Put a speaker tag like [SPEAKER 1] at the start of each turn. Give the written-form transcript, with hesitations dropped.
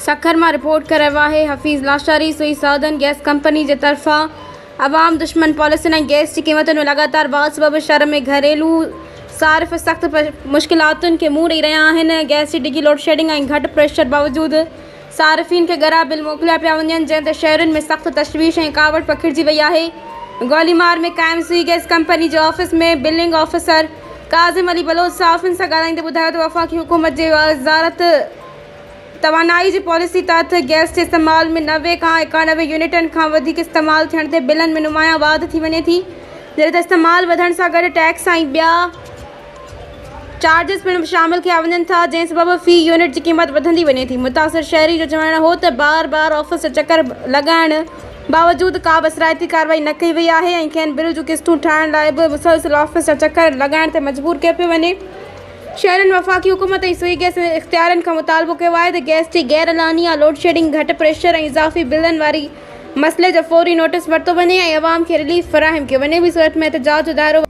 [SPEAKER 1] سکر مان رپورٽ ڪري رهيو آهي Hafeez Lashari Sui southern gas company جي طرفان عوام دشمن پاليسين ۽ گئس جي قيمتن ۾ لڳاتار واڌ سبب شھر ۾ گهريلو صارف سخت مشڪلاتن کي منهن ڏئي رهيا آهن گئس جي ڊگهي لوڊشيڊنگ ۽ گهٽ پريشر باوجود صارفين کي ڳرا بل موڪليا پيا وڃن جنهن تي شهرين ۾ سخت تشويش ۽ ڪاوڙ پکڙجي وئي آهي. گوليمار ۾ قائم سوئي گئس ڪمپني جي office ۾ billing officer Kazim Ali Baloch صحافين سان ڳالهائيندي ٻڌايو ته وفاقي حڪومت جي وزارت توانائي جي پاليسي تحت گئس جي استعمال ۾ 90 کان 91 يونٽن کان وڌيڪ استعمال ٿيڻ تي بلن ۾ نمايان واڌ ٿي وڃي ٿي جڏهن ته استعمال وڌڻ سان گڏ ٽيڪس ۽ ٻيا چارجز پڻ شامل ڪيا وڃن ٿا جنهن سبب في يونٽ جي قيمت وڌندي وڃي ٿي. متاثر شهري جو چوڻ هو ته بار بار آفيس جا چڪر لڳائڻ باوجود ڪا به اثرائتي ڪارروائي نه ڪئي وئي آهي ۽ کين بل جون قسطون ٺاهڻ لاء به مسلسل آفيس جا چڪر لڳائڻ تي مجبور ڪيو پيو وڃي. شهرين وفاقي حڪومت ۽ سوئي گئس اختيارين کان مطالبو ڪيو آهي ته گئس جي غير اعلانيه لوڊشيڊنگ، گهٽ پريشر ۽ اضافي بلن واري مسئلي جو فوري نوٽيس ورتو وڃي ۽ عوام کي رليف فراهم ڪيو وڃي ٻي صورت ۾ احتجاج جو دائرو.